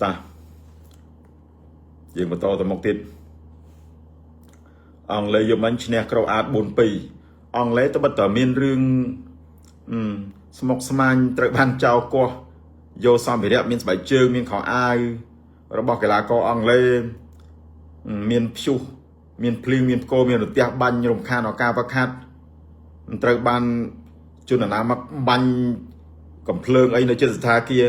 តាយើងបន្តទៅមុខទៀតអង់គ្លេសយកមិញឈ្នះក្រូអាត4-2អង់គ្លេសត្បិតតែមានរឿងស្មុកស្មាញត្រូវបានចោលកោះយកសម្ភារៈមានស្បែកជើងមានខោអាវរបស់កីឡាករអង់គ្លេសមានព្យុះមានភ្លៀងមានផ្គរមានរន្ទះបាញ់រំខានដល់ការវឹកហាត់ត្រូវបានជនអនាមិកបាញ់កំភ្លើងអីនៅជិតស្ថាគារ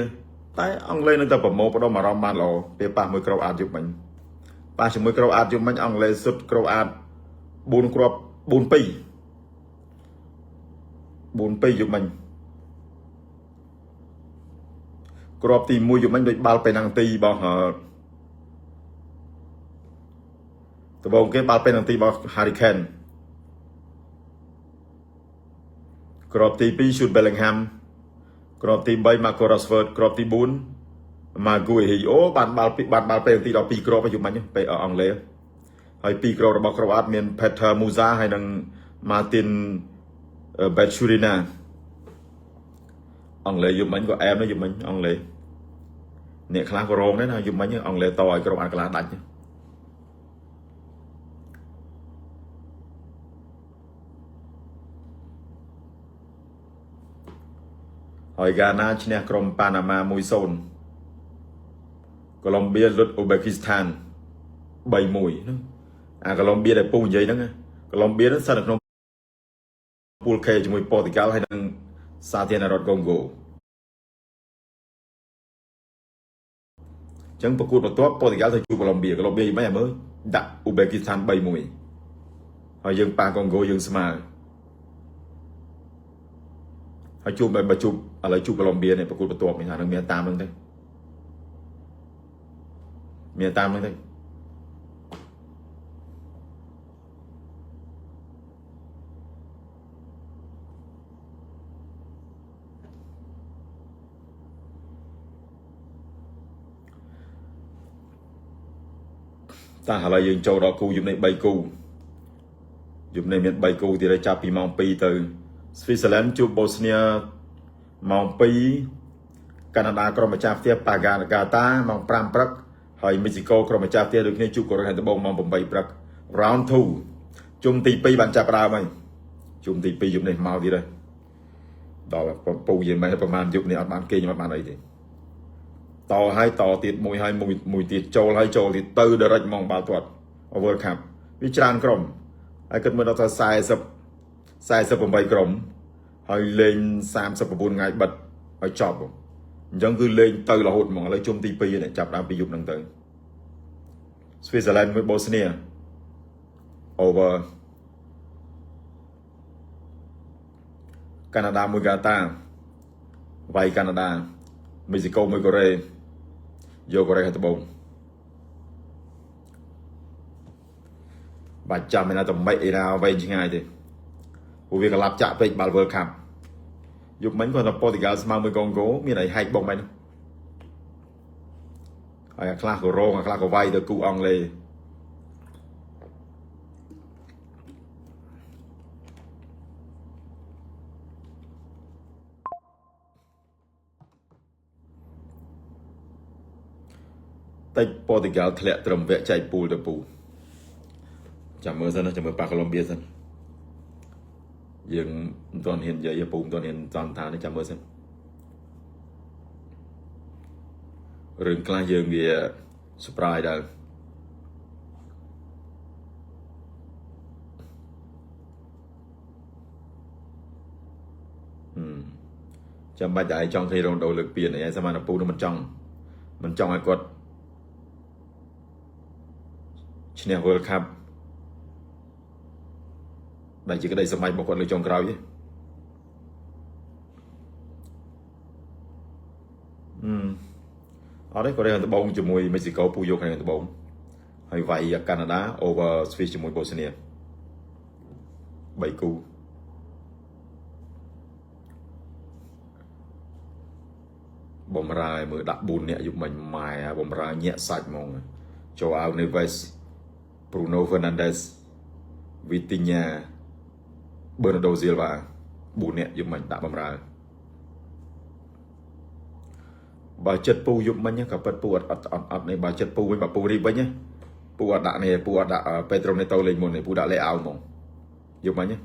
តែអង់គ្លេសនៅតែប្រមូលផ្ដុំអារម្មណ៍បានល្អពេលប៉ះមួយក្រូអាតយប់មិញប៉ះជាមួយក្រូអាតយប់មិញអង់គ្លេសសុទ្ធក្រូអាត4គ្រាប់4-2 4-2យប់មិញគ្រាប់ទី1យប់មិញដូចបាល់ពេណាំងទីរបស់ដំបូងគេបាល់ពេណាំងទីរបស់ Harry Kane គ្រាប់ទី2 Jude Bellingham គ្រាប់ទី3 Marco Rashford គ្រាប់ទី4 Maguire អូបានបាល់បានបាល់ពេណាំងទីដល់2គ្រាប់យប់មិញពេលអង់គ្លេសហើយ2គ្រាប់របស់ក្រូអាតមាន Peter Musa ហើយនិង Martin Bachurina អង់គ្លេសយប់មិញក៏អែមដែរយប់មិញអង់គ្លេសអ្នកខ្លះក៏រងដែរណាយប់មិញអង់គ្លេសតឲ្យក្រុមអាកន្លះដាច់ហើយហ្គាណាឈ្នះក្រុមប៉ាណាម៉ា1-0កូឡុំបៀលុតអ៊ូបេគីស្ថាន3-1ហ្នឹងអាកូឡុំបៀដែលពូនិយាយហ្នឹងកូឡុំបៀហ្នឹងស្ថិតនៅក្នុងពូល K ជាមួយប៉ូទុយហ្គាល់ហើយនិងសាធារណរដ្ឋកុងហ្គោអញ្ចឹងប្រកួតបន្ទាប់ប៉ូទុយហ្គាល់ទៅជួបកូឡុំបៀកូឡុំបៀយ៉ាងម៉េចឲ្យមើលដាក់អ៊ូបេគីស្ថាន3-1ហើយយើងប៉ះកុងហ្គោយើងស្មើហើយជួបបើជួបឥឡូវជួបកូឡុំបៀនេះប្រកួតបន្ទាប់នេះថានឹងមានតាមហ្នឹងទេមានតាមហ្នឹងទេតាឥឡូវយើងចូលដល់គូយប់នេះ3គូយប់នេះមាន3គូទៀតហើយចាប់ពីម៉ោង2ទៅស្វីហ្សឺឡែនជួបបូស្នីម៉ោង2កាណាដាក្រុមម្ចាស់ផ្ទះប៉ាហ្គាកាតាម៉ោង5ព្រឹកហើយមិចស៊ីកូក្រុមម្ចាស់ផ្ទះដូចគ្នាជួបកូរ៉េខាងត្បូងម៉ោង8ព្រឹក round 2ជុំទី2បានចាប់ដើមហើយជុំទី2យប់នេះមកទៀតហើយដល់ពូយាយម៉េះប្រហែលយប់នេះអត់បានគេងអត់បានអីទេតហើយតទៀតមួយហើយមួយមួយទៀតចូលហើយចូលទៀតទៅ direct ហ្មងបាល់ទាត់ World Cup វាច្រើនក្រុមហើយគិតមើលដល់ថា40 48ក្រុមហើយលេង39ថ្ងៃបិទឲ្យចប់អញ្ចឹងគឺលេងទៅរហូតហ្មងឥឡូវជុំទី2នេះចាប់ដើមពីយប់ហ្នឹងទៅស្វីហ្សឺឡែនមួយបូស្នី over កាណាដាមួយកាតាវាយកាណាដាមេស៊ីកូមួយកូរ៉េយកកូរ៉េខាងត្បូងបាច់ចាំឯណាតមិចអីណាវែងឆ្ងាយទេព្រោះវាកឡាប់ចាក់ពេកបាល់ World Cup យប់មិញគាត់ថាប៉ូទុយហ្គាល់ស្មើមួយកងហ្គោមានអីហែកបងមិនហើយអាខ្លះក៏រងអាខ្លះក៏វាយទៅគូអង់គ្លេសតិចប៉ូទុយហ្គាល់ធ្លាក់ត្រឹមវគ្គចែកពូលទៅពូចាំមើលសិនណាចាំមើលប៉ាកូឡុំបៀសិនយើងមិនទាន់ហ៊ាននិយាយពូមិនទាន់ហ៊ានចង់ថានេះចាំមើលសិនរឿងខ្លះយើងវា surprise ដែរចាំបាច់តែឯងចង់ឃើញរ៉ូណូលើកពៀនអីសមានពូនោះមិនចង់ឲ្យគាត់ឈ្នះ World Cup ដែលជាក្តីសម័យរបស់គាត់លើចុងក្រោយទេអត់ទេកូរ៉េខាងត្បូងជាមួយមេស៊ីកូពូយកខាងត្បូងហើយវាយកាណាដា over Swiss ជាមួយបូស្នី3គូបំរើមើលដាក់4នាក់យប់មិញម៉ែបំរើញាក់សាច់ហ្មងចូលអៅ Neves Bruno Fernandes Vitinha Bernardo Silva 4នាក់យប់មិញដាក់បំរើ បើចិត្តពូយប់មិញក៏ពិតពូអត់អត់អត់អត់នេះបើចិត្តពូវិញបើពូរៀបវិញណាពូអត់ដាក់នេះពូអត់ដាក់ពេត្រូនេតូលេងមុននេះពូដាក់លេអាវហ្មងយប់មិញណា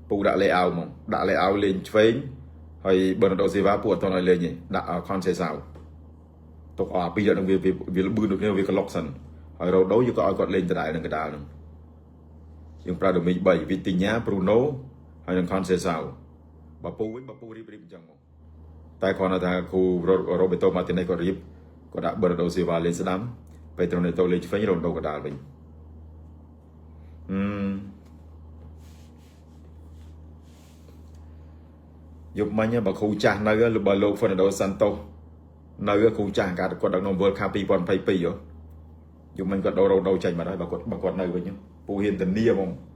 ពូដាក់លេអាវហ្មងដាក់លេអាវលេងឆ្វេងហើយបឺណាដូស៊ីវ៉ាពូអត់តន់ឲ្យលេងទេដាក់ខនសេសាវទុកអស់ពីរនឹងវាវាលបឿនដូចគ្នាវាក្លុកសិនហើយរ៉ូដូយើងក៏ឲ្យគាត់លេងដដែលនឹងកដាលនឹងយើងប្រើដូមី3វីទីញ៉ាប្រូណូហើយនឹងខនសេសាវបើពូវិញបើពូរៀបរៀបអញ្ចឹងមកតែគ្រាន់តែថាគ្រូរ៉ូបេតូម៉ាទីនេសគាត់រៀបគាត់ដាក់បឺណាដូស៊ីវ៉ាលេងស្ដាំពេត្រូនេតូលេងឆ្វេងរ៉ូដូកដាលវិញអឺយប់មិញបើគ្រូចាស់នៅបើលោកហ្វឺណាដូសាន់តូសនៅគ្រូចាស់កាលគាត់ដឹកនាំ World Cup 2022ហ៎យប់មិញគាត់ដូររ៉ូដូចេញមកហើយបើគាត់នៅវិញពូហ៊ានធានាហ្មង។